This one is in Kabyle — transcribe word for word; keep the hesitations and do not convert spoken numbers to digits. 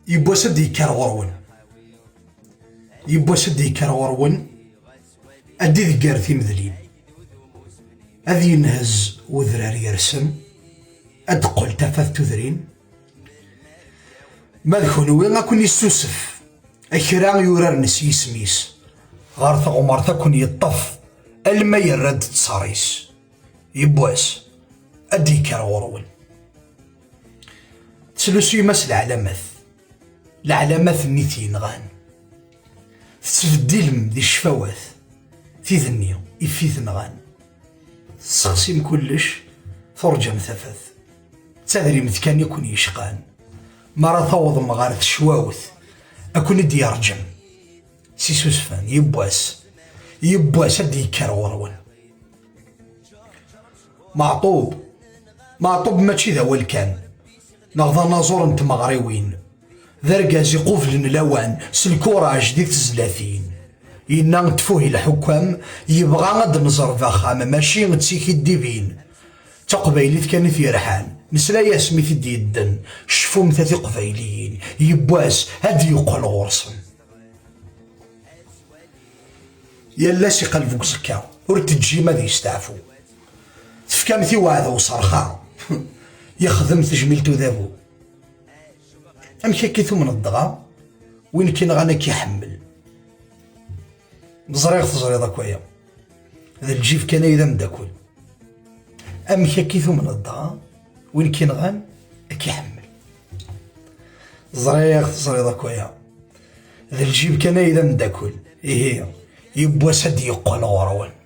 Yiwwas ad d-yekker ɣur-wen. Yiwwas ad d-yekker ɣur-wen, ad d-idegger timedlin. Ad yenhez udrar gar-sen, ad d-teqqel tafat tudrin. Ma d kunwi, ad ken-issusef a kra yuraren s yisem-is ɣer teɣmert, ad ken-yeṭṭef alma yerra-d ttar-is. Yiwwas ad d-yekker ɣur-wen. Tettlusuyem-as leɛlamat, leɛlamat-nni t-yenɣan. Tettbeddilem di ccfawat tid-nni i t-nɣan. Tessexsim kullec, turǧam tafat. D tadrimt kan i ken-yecqan. Mi ara tawḍem ɣer tecwawt, ad ken-id-yerǧem s isusfan. Yiwwas, yiwwas ad d-yekker ɣur-wen. Meɛṭub, Meɛṭub mačči d awal kan, neɣ d anaẓur n tmeɣriwin. D argaz iqublen lawan s lkuraj di tezlatin. Yenna ttfuh i lḥukam, yebɣa ad d-nẓerb axxam, mačči d tiki d-ibin. D taqbaylit kan i t-yerḥan, nesla-as mi t-id-yedden, cfumt a tiqbayliyin, yiwwas ad d-yeqqel ɣur-sen. Yal ass iqelleb deg uẓekka, ur teǧǧim ad yesteɛfu. Tefkamt i weɛdaw ṣṣerxa, yexdem tejmilt udabu. Amek akka i tumneḍ dɣa win k-inɣan ad k-iḥemmel? Ẓriɣ teẓriḍ akk aya. D lǧib kan ay d ameddakel. Amek akka i tumneḍ dɣa win k-inɣan ad k-iḥemmel? Ẓriɣ teẓriḍ akk aya. D lǧib kan ay d ameddakel. Ihi, yiwwas ad d-yeqqel ɣur-wen.